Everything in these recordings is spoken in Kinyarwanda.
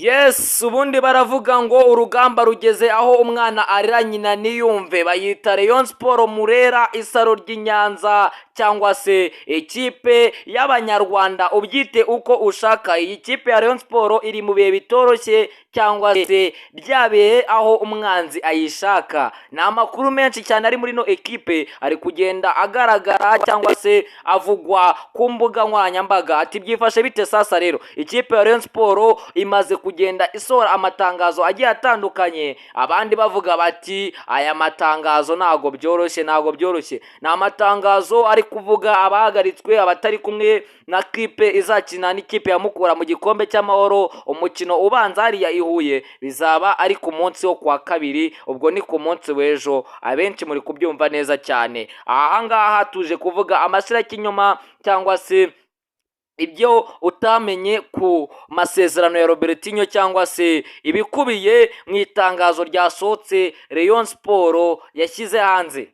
Yes, ubundi baravuga ngo urugamba rugeze aho umwana arira nyina niyumve. Bayita Rayon Sport Murera, isaro ry'i Nyanza, cyangwa se ikipe y'Abanyarwanda, ubyite uko ushaka. Iyi kipe ya Rayon Sport iri mu bihe bitoroshye, cyangwa se bya bihe aho umwanzi ayishaka. Ni amakuru menshi cyane ari muri ino ekipe ari kugenda agaragara cyangwa se avugwa ku mbuga nkoranyambaga. Ati byifashe bite sasa rero? Ikipe ya Rayon Sport imaze kugenda isohora amatangazo agiye atandukanye, abandi bavuga bati aya matangazo ntago byoroshye, ntago byoroshye. Ni amatangazo ari kuvuga abahagaritswe, abatari kumwe na kipe izakina n'ikipe ya Mukura mu gikombe cy'Amahoro, umukino ubanza hariya i Huye, bizaba ari ku munsi wo kuwa kabiri, ubwo ni ku munsi w'ejo. Abenshi muri kubyumva neza cyane. Aha ngaha tuje kuvuga amashyirakinyoma cyangwa se ibyo utamenye ku masezerano ya Robertinho, cyangwa se ibikubiye mu itangazo ryasohotse Rayon Sport yashyize hanze.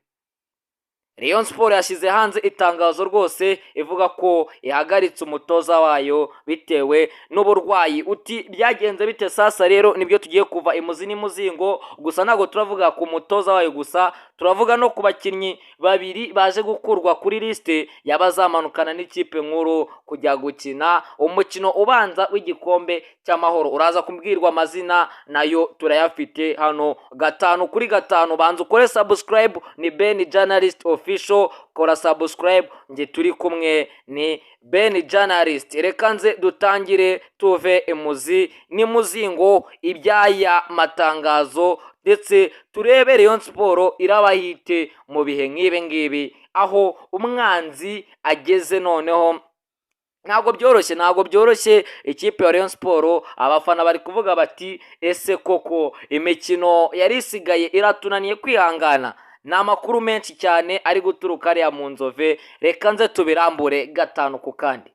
Rayon Sport yashyize hanze itangazo rwose ivuga ko ihagaritse umutoza wayo bitewe n'uburwayi. Uti byagenze bite sasa rero? Nibyo tugiye kuva imuzi n'imuzingo. Gusa ntabwo turavuga ku mutoza wayo gusa, turavuga no ku bakinnyi babiri baje gukurwa kuri lisite y'abazamanukana n'ikipe nkuru kujya gukina umukino ubanza w'igikombe cy'Amahoro. Uraza kubwirwa amazina, nayo turayafite hano gatanu kuri gatanu. Banza ukore subscribe, ni Ben Journalist Official, kora subscribe, njye turi kumwe ni Ben Journalist. Reka nze dutangire tuve imuzi n'imuzingo iby'aya matangazo, ndetse turebe Rayon Sport irabahite mu bihe nk'ibi ngibi aho umwanzi ageze noneho. Ntabwo byoroshye, ntabwo byoroshye. Ikipe ya Rayon Sport, abafana bari kuvuga bati ese koko imikino yari isigaye iratunaniye kwihangana? Ni amakuru menshi cyane ari guturuka hariya mu Nzove. Reka nze tubirambure gatanu ku kandi.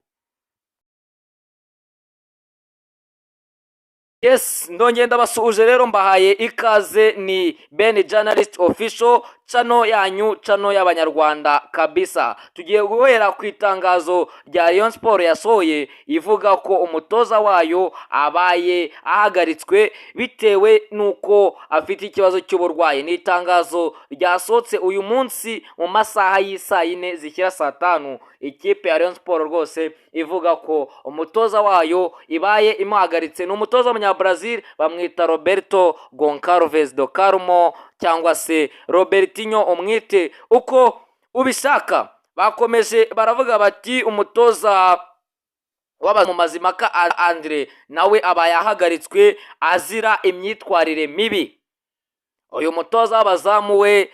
Yes, ndongeye ndabasuhuje rero, mbahaye ikaze. Ni Ben Journalist Official, channel yanyu, channel y'Abanyarwanda kabisa. Tugiye guhera ku itangazo rya Rayon Sport yasohoye ivuga ko umutoza wayo abaye ahagaritswe bitewe n'uko afite ikibazo cy'uburwayi. Ni itangazo ryasohotse uyu munsi mu masaha y'isaa yine zishyira saa tanu. Ikipe ya Rayon Sport rwose ivuga ko umutoza wayo ibaye imuhagaritse. Ni umutoza w'umunyabrazil, bamwita Roberto Goncalves do Carmo, cyangwa se Robertinho, umwite uko ubishaka. Bakomeje baravuga bati umutoza w'Abamazimaka Andre nawe abaye ahagaritswe azira imyitwarire mibi. Uyu mutoza w'abazamu we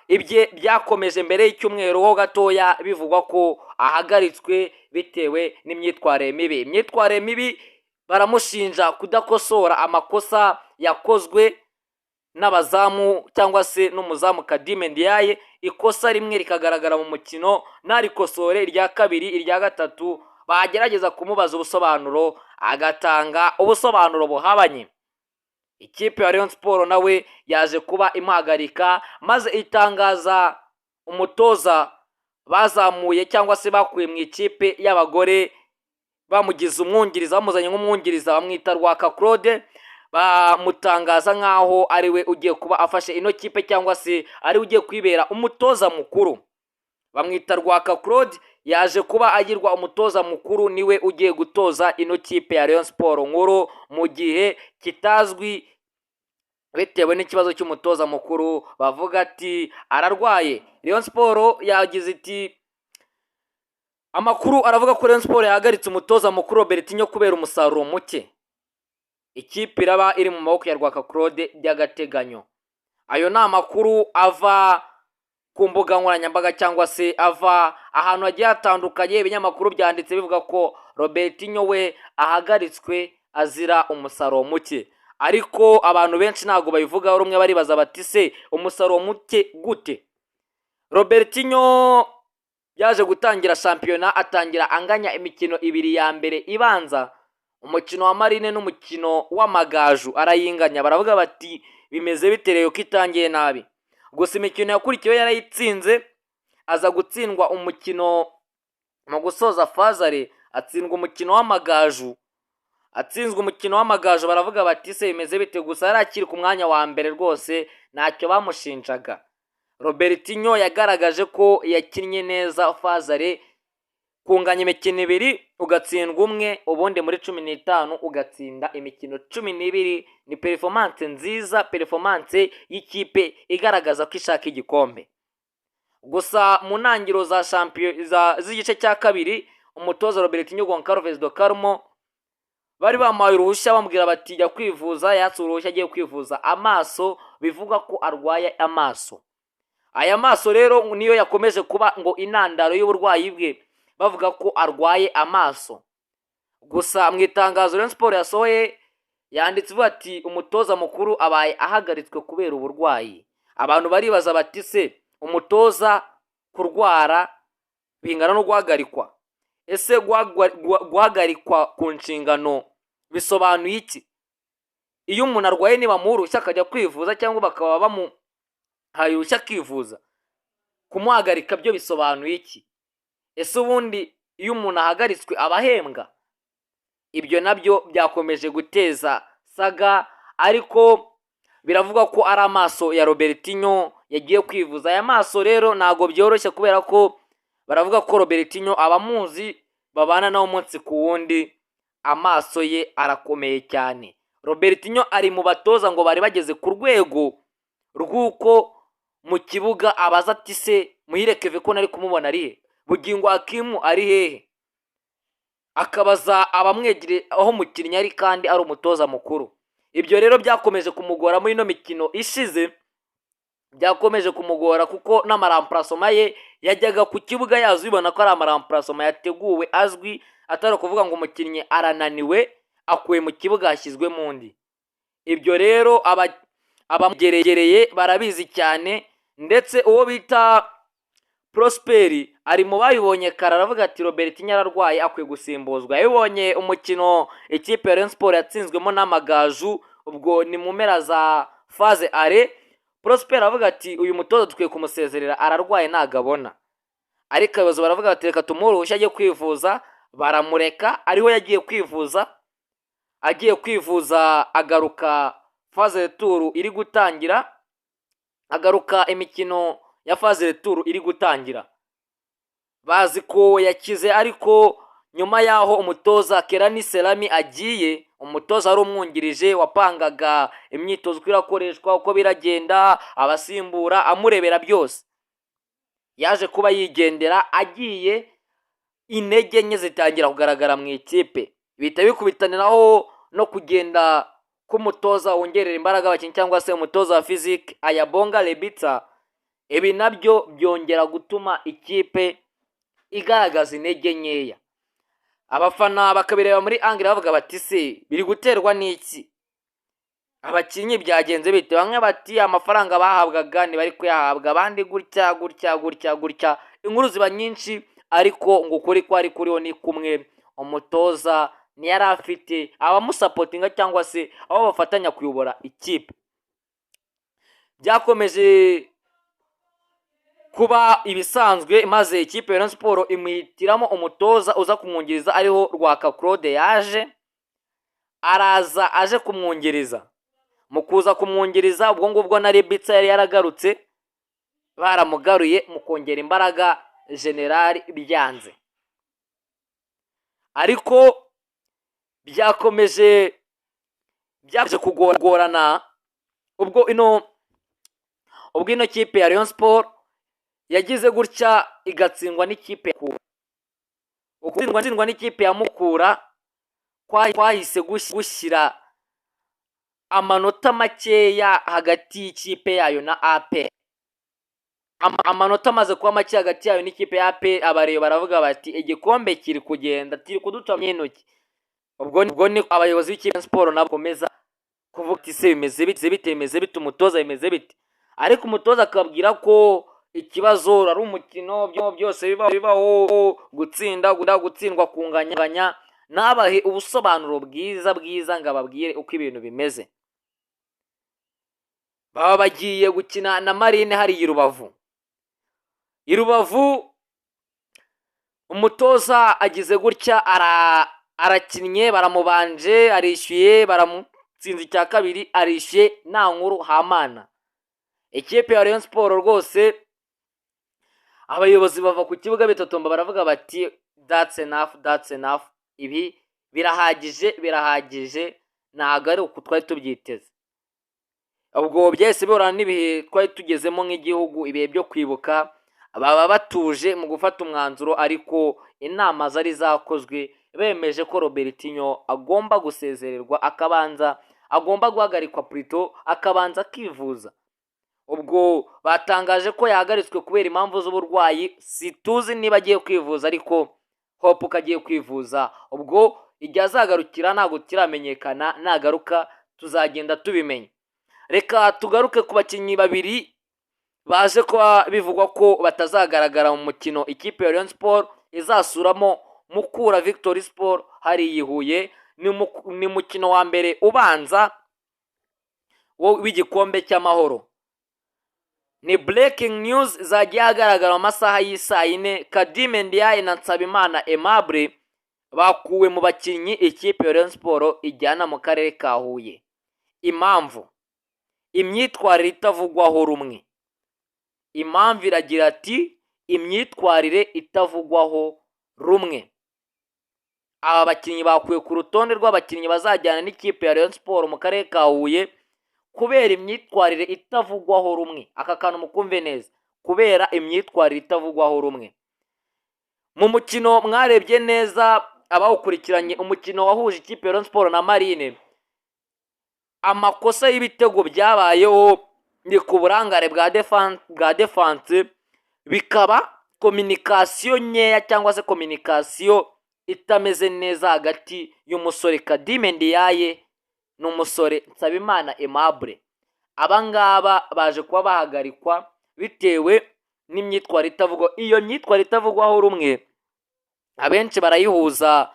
ibye byakomeje mbere y'icyumweru ho gatoya bivugwa ko ahagaritswe bitewe n'imyitwarire mibi. Imyitwarire mibi, baramushinja kudakosora amakosa yakozwe n'abazamu cyangwa se n'umuzamu Kadime Ndiaye. Ikosa rimwe rikagaragara mu mukino ntarikosore, irya kabiri, irya gatatu, bagerageza kumubaza ubusobanuro agatanga ubusobanuro buhabanye. Ikipe ya Rayon Sport nawe yaje kuba imuhagarika, maze itangaza umutoza bazamuye cyangwa se bakuye mu ikipe y'abagore, bamugize umwungiriza, bamuzanye nk'umwungiriza, bamwita Rwaka Claude. Bamutangaza nk'aho ari we ugiye kuba afashe ino kipe, cyangwa se ari we ugiye kwibera umutoza mukuru. Bamwita Rwaka Claude, yaje kuba agirwa umutoza mukuru, niwe ugiye gutoza ino kipe ya Rayon Sport nkuru mu gihe kitazwi, bitewe n'ikibazo cy'umutoza mukuru bavuga ati ararwaye. Rayon Sport yagize iti amakuru aravuga ko Rayon Sport yahagaritse umutoza mukuru Robertinho kubera umusaruro muke. Ikipe iraba iri mu maboko ya Rwaka Claude by'agateganyo. Ayo ni amakuru ava ku mbuga nkoranyambaga cyangwa se ava ahantu hagiye hatandukanye. Ibinyamakuru byanditse bivuga ko Robertinho we ahagaritswe azira umusaruro muke, ariko abantu benshi ntabwo babivugaho rumwe. Baribaza bati se umusaruro muke gute? Robertinho yaje gutangira shampiyona, atangira anganya imikino ibiri ya mbere ibanza, umukino wa Marine n'umukino w'Amagaju, arayinganya. Baravuga bati bimeze bite ko itangiye nabi? Gusa imikino yakurikiyeho yarayitsinze, aza gutsindwa umukino mu gusoza fazare, atsindwa umukino w'Amagaju. Atsinzwe umukino w'Amagaju, baravuga bati: "Se bimeze bite?" Gusa yari akiri ku mwanya wa mbere rwose, ntacyo bamushinjaga. Robertinho yagaragaje ko yakinnye neza phase aller, kunganya imikino ibiri ugatsindwa umwe, ubundi muri 15 ugatsinda imikino 12, ni performance nziza, performance y'ikipe igaragaza ko ishaka igikombe. Gusa mu ntangiriro za champion z'igice cya kabiri, umutoza Robertinho Goncalves do Carmo bari bamuhaye uruhushya, bamubwira bati: "Jya kwivuza." Yatse uruhushya agiye kwivuza amaso, bivuga ko arwaye amaso. Aya maso rero niyo yakomeje kuba ngo intandaro y'uburwayi bwe, bavuga ko arwaye amaso. Gusa mu itangazo Rayon Sport yasohoye yanditse ivuga ati: "Umutoza mukuru abaye ahagaritswe kubera uburwayi." Abantu baribaza bati: "Se umutoza kurwara bingana no guhagarikwa? Ese guhagarikwa ku nshingano bisobanuye iki? Iyo umuntu arwaye nibamuha uruhushya akajya kwivuza, cyangwa bakaba bamuhaye uruhushya akivuza, kumuhagarika byo bisobanuye iki? Ese ubundi iyo umuntu ahagaritswe aba ahembwa?" Ibyo nabyo byakomeje guteza saga, ariko biravugwa ko ari amaso ya Robertinho yagiye kwivuza. Aya maso rero ntabwo byoroshye, kubera ko baravuga ko Robertinho, abamuzi babana nawe umunsi ku wundi, amaso ye arakomeye cyane. Robertinho ari mu batoza ngo bari bageze ku rwego rw'uko mu kibuga abaza ati: "Se Muhire Keve ko nari kumubona ari he? Bugingo Hakimu ari hehe?" Akabaza abamwegereye aho umukinnyi ari kandi ari umutoza mukuru. Ibyo rero byakomeje kumugora muri ino mikino ishize, byakomeje kumugora kuko n'amaremplacement ye yajyaga ku kibuga yazo ubona ko ari amaremplacement yateguwe azwi, atari ukuvuga ngo umukinnyi arananiwe akuwe mu kibuga hashyizwemo undi. Ibyo rero abamugeregereye barabizi cyane, ndetse uwo bita Prosperi ari mu babibonye kare, aravuga ati: "Robertinho ararwaye, akwiye gusimbuzwa." Yabibonye umukino ikipe ya Rayon Sport yatsinzwemo n'Amagaju, ubwo ni mu mpera za phase aller. Prosper aravuga ati: "Uyu mutoza dukwiye kumusezerera, ararwaye ntabwo abona." Ariko abayobozi baravuga bati: "Reka tumuhe uruhushya ajye kwivuza." Baramureka, ariho yagiye kwivuza. Agiye kwivuza agaruka phase retour iri gutangira, agaruka imikino ya phase retour iri gutangira, bazi ko yakize. Ariko nyuma y'aho umutoza Kerani Selami agiye, umutoza wari umwungirije wapangaga imyitozo uko irakoreshwa, uko biragenda, abasimbura, amurebera byose, yaje kuba yigendera. Agiye, intege nke zitangira kugaragara mu ikipe, bihita bikubitaniraho no kugenda k'umutoza wongerera imbaraga abakinnyi, cyangwa se umutoza wa physique Ayabonga Lebitsa. Ibi nabyo byongera gutuma ikipe igaragaza intege nkeya. Abafana bakabireba muri angle bavuga bati: "Se biri guterwa n'iki? Abakinnyi byagenze bite?" Bamwe bati: "Amafaranga bahabwaga ntibari kuyahabwa," abandi gutya gutya gutya gutya, inkuru ziba nyinshi. Ariko ngo ukuri kwari kuriho ni kumwe: umutoza ntiyari afite abamusupportinga cyangwa se abo bafatanya kuyobora ikipe. Byakomeje kuba ibisanzwe, maze ikipe ya Rayon Sport imuhitiramo umutoza uza kumwungiriza, ariho Rwaka Claude yaje. Araza aje kumwungiriza. Mu kuza kumwungiriza, ubwo ngubwo na Rebitsa yari yaragarutse, baramugaruye mu kongera imbaraga general, byanze. Ariko byakomeje byaje kugorana ubwo ino kipe ya Rayon Sport yagize gutya igatsindwa n'ikipe ya gutsindwa n'ikipe ya Mukura, kwahise gushyira amanota makeya hagati y'ikipe yayo na APR. Amanota amaze kuba make hagati yayo n'ikipe ya APR, abareba baravuga bati: "Igikombe kiri kugenda, kiri kuduca mu intoki." Ubwo ni abayobozi b'ikipe ya siporo nabo bakomeza kuvuga ati: "Se bimeze bite? Bite bimeze bite? Umutoza bimeze bite?" Ariko umutoza akababwira ko ikibazo ari umukino, byose bibaho, gutsinda, gutsindwa, kunganya. Nabahe ubusobanuro bwiza bwiza ngo ababwire uko ibintu bimeze. Baba bagiye gukina na Marine hariya i Rubavu. I Rubavu umutoza agize gutya. Arakinnye, baramubanje, arishyuye, baramutsinze icya kabiri, arishyuye, nta nkuru hamana. Ikipe ya Rayon Sport rwose, abayobozi bava ku kibuga bitotomba, baravuga bati: "That's enough, that's enough, ibi birahagije, birahagije, ntabwo ari uku twari tubyiteze." Ubwo byahise bihorana n'ibihe twari tugezemo nk'igihugu, ibihe byo kwibuka, baba batuje mu gufata umwanzuro, ariko inama zari zakozwe bemeje ko Robertinho agomba gusezererwa, akabanza, agomba guhagarikwa plutôt, akabanza akivuza. Ubwo batangaje ko yahagaritswe kubera impamvu z'uburwayi. Situzi niba agiye kwivuza, ariko hope ko agiye kwivuza. Ubwo igihe azagarukira ntabwo kiramenyekana, nagaruka tuzagenda tubimenya. Reka tugaruke ku bakinnyi babiri baje kuba bivugwa ko batazagaragara mu mukino ikipe ya Rayon Sport izasuramo Mukura Victory Sport hariya i Huye. Ni mukino wa mbere ubanza w'igikombe cy'Amahoro. Ni breaking news zagiye ahagaragara mu masaha y'isaa 4: Khadime Ndiaye na Nsabimana Aimable bakuwe mu bakinnyi ikipe ya Rayon Sport ijyana mu karere ka Huye. Impamvu: imyitwarire itavugwaho rumwe. Impamvu iragira ati: "Imyitwarire itavugwaho rumwe." Aba bakinnyi bakuwe ku rutonde rw'abakinnyi bazajyana n'ikipe ya Rayon Sport mu karere ka Huye kubera imyitwarire itavugwaho rumwe. Aka kantu mukumve neza: kubera imyitwarire itavugwaho rumwe. Mu mukino mwarebye neza, abawukurikiranye, umukino wahuje ikipe ya Rayon Sport na Marine, amakosa y'ibitego byabayeho ni ku burangare bwa défense, bikaba communication nkeya cyangwa se communication itameze neza hagati y'umusore Khadime Ndiaye n'umusore Nsabimana Aimable. Aba ngaba baje kuba bahagarikwa bitewe n'imyitwarire itavugwa. Iyo myitwarire itavugwaho rumwe, abenshi barayihuza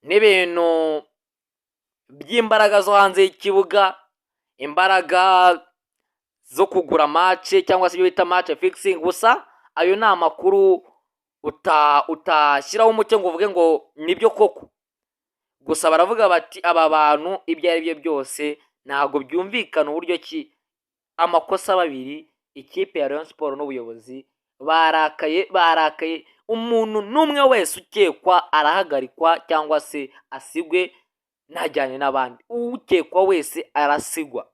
n'ibintu by'imbaraga zo hanze y'ikibuga, imbaraga zo kugura match cyangwa se ibyo bita match fixing. Gusa ayo ni amakuru utashyiraho umucyo ngo uvuge ngo nibyo koko. Gusa baravuga bati: "Aba bantu ibyo ari byo byose ntabwo byumvikana uburyo ki amakosa babiri." Ikipe ya Rayon Sport n'ubuyobozi barakaye, barakaye. Umuntu n'umwe wese ukekwa arahagarikwa cyangwa se asigwe, ntajyane n'abandi. Ukekwa wese arasigwa.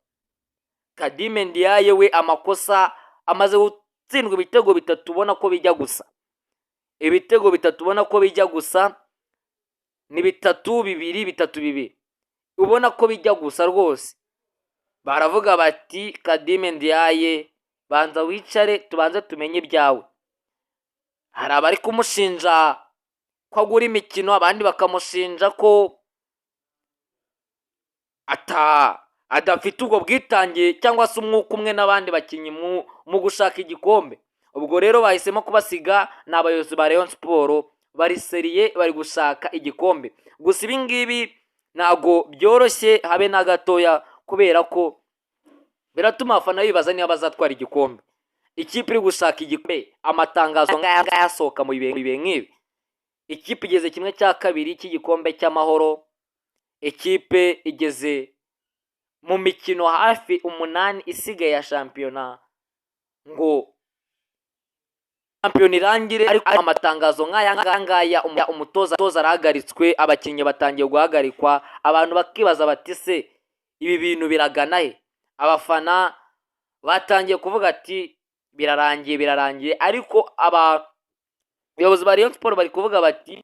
Khadime Ndiaye we, amakosa amaze gutsindwa ibitego bitatu, ubona ko bijya gusa, ibitego bitatu ubona ko bijya gusa, ni bitatu bibiri, bitatu bibiri, ubona ko bijya gusa rwose. Baravuga bati: "Khadime Ndiaye, banza wicare, tubanze tumenye ibyawe." Hari abari kumushinja ko agura imikino, abandi bakamushinja ko adafite ubwo bwitange cyangwa se umwuka umwe n'abandi bakinnyi mu gushaka igikombe. Ubwo rero bahisemo kubasiga. Ni abayobozi ba Rayon Sport, bari sérieux, bari gushaka igikombe. Gusa ibi ngibi ntabwo byoroshye habe na gatoya, kubera ko biratuma abafana bibaza niba bazatwara igikombe. Ikipe iri gushaka igikombe, amatangazo nk'aya ngaya asohoka mu bihe nk'ibi, ikipe igeze 1/2 cy'igikombe cy'Amahoro, ikipe igeze mu mikino hafi 8 isigaye ya shampiyona ngo shampiyona irangire, ariko amatangazo nk'aya ngaya, umutoza arahagaritswe, abakinnyi batangiye guhagarikwa, abantu bakibaza bati: "Se ibi bintu biragana he?" Abafana batangiye kuvuga ati: "Birarangiye, birarangiye." Ariko abayobozi ba Rayon Sport bari kuvuga bati: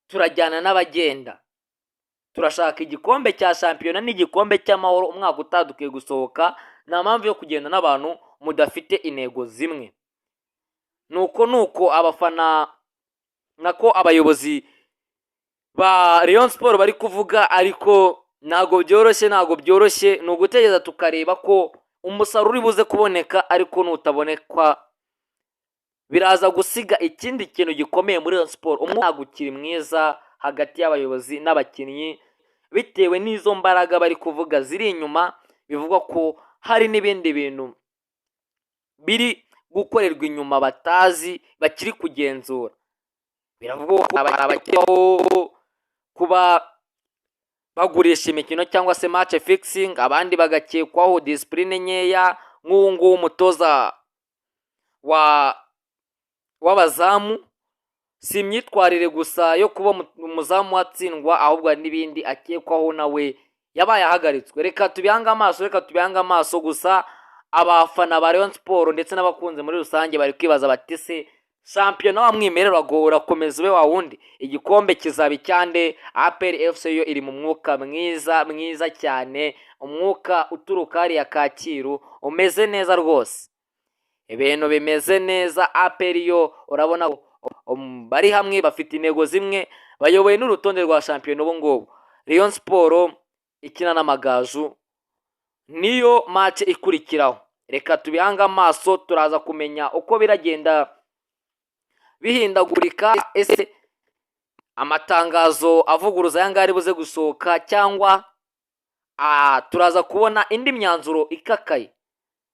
"Turajyana n'abagenda, turashaka igikombe cya shampiyona n'igikombe cy'Amahoro. Umwaka utaha dukwiye gusohoka, nta mpamvu yo kugenda n'abantu mudafite intego zimwe." Nuko abafana, nako abayobozi ba Rayon Sport bari kuvuga, ariko ntabwo byoroshye, ntabwo byoroshye. Ni ugutegereza tukareba ko umusaruro uri buze kuboneka, ariko nutabonekwa biraza gusiga ikindi kintu gikomeye muri Rayon Sport. Umwaka ukiri mwiza hagati y'abayobozi n'abakinnyi, bitewe n'izo mbaraga bari kuvuga ziri inyuma. Bivugwa ko hari n'ibindi bintu biri gukorerwa inyuma batazi, bakiri kugenzura. Biravugwa ko abakiriho. kuba bagurisha imikino cyangwa se match fixing, abandi bagakekwaho discipline nkeya, nk'ubu ngubu umutoza wa w'abazamu. Si imyitwarire gusa yo kuba umuzamu watsindwa, ahubwo hari n'ibindi akekwaho, nawe yabaye ahagaritswe. Reka tubihange amaso, reka tubihange amaso. Gusa abafana ba Rayon Sport ndetse n'abakunzi muri rusange bari kwibaza bati: "Se shampiyona wa mwimerere urakomeza ube wa wundi? Igikombe kizaba icyande?" APR FC yo iri mu mwuka mwiza, mwiza cyane, umwuka uturuka hariya Kacyiru umeze neza rwose, ibintu bimeze neza. APR yo urabona bari hamwe, bafite intego zimwe, bayoboye n'urutonde rwa shampiyona ubu ngubu. Rayon Sport ikina n'Amagaju, niyo match ikurikiraho. Reka tubihange amaso, turaza kumenya uko biragenda bihindagurika. Ese amatangazo avuguruza aya ngaya ari buze gusohoka, cyangwa turaza kubona indi myanzuro ikakaye?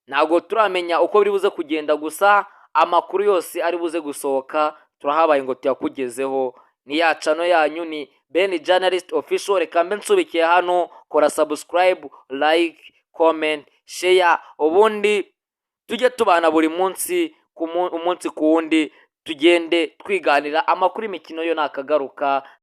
Ntabwo turamenya uko biri buze kugenda, gusa amakuru yose ari buze gusohoka turahabaye ngo tuyakugezeho. Ni ya channel yanyu, ni Ben Journalist Official. Reka mbe nsubikiye hano. Kora subscribe, like, comment, share, ubundi tujye tubana buri munsi, umunsi ku wundi, tugende twiganira amakuru y'imikino yo nakagaruka.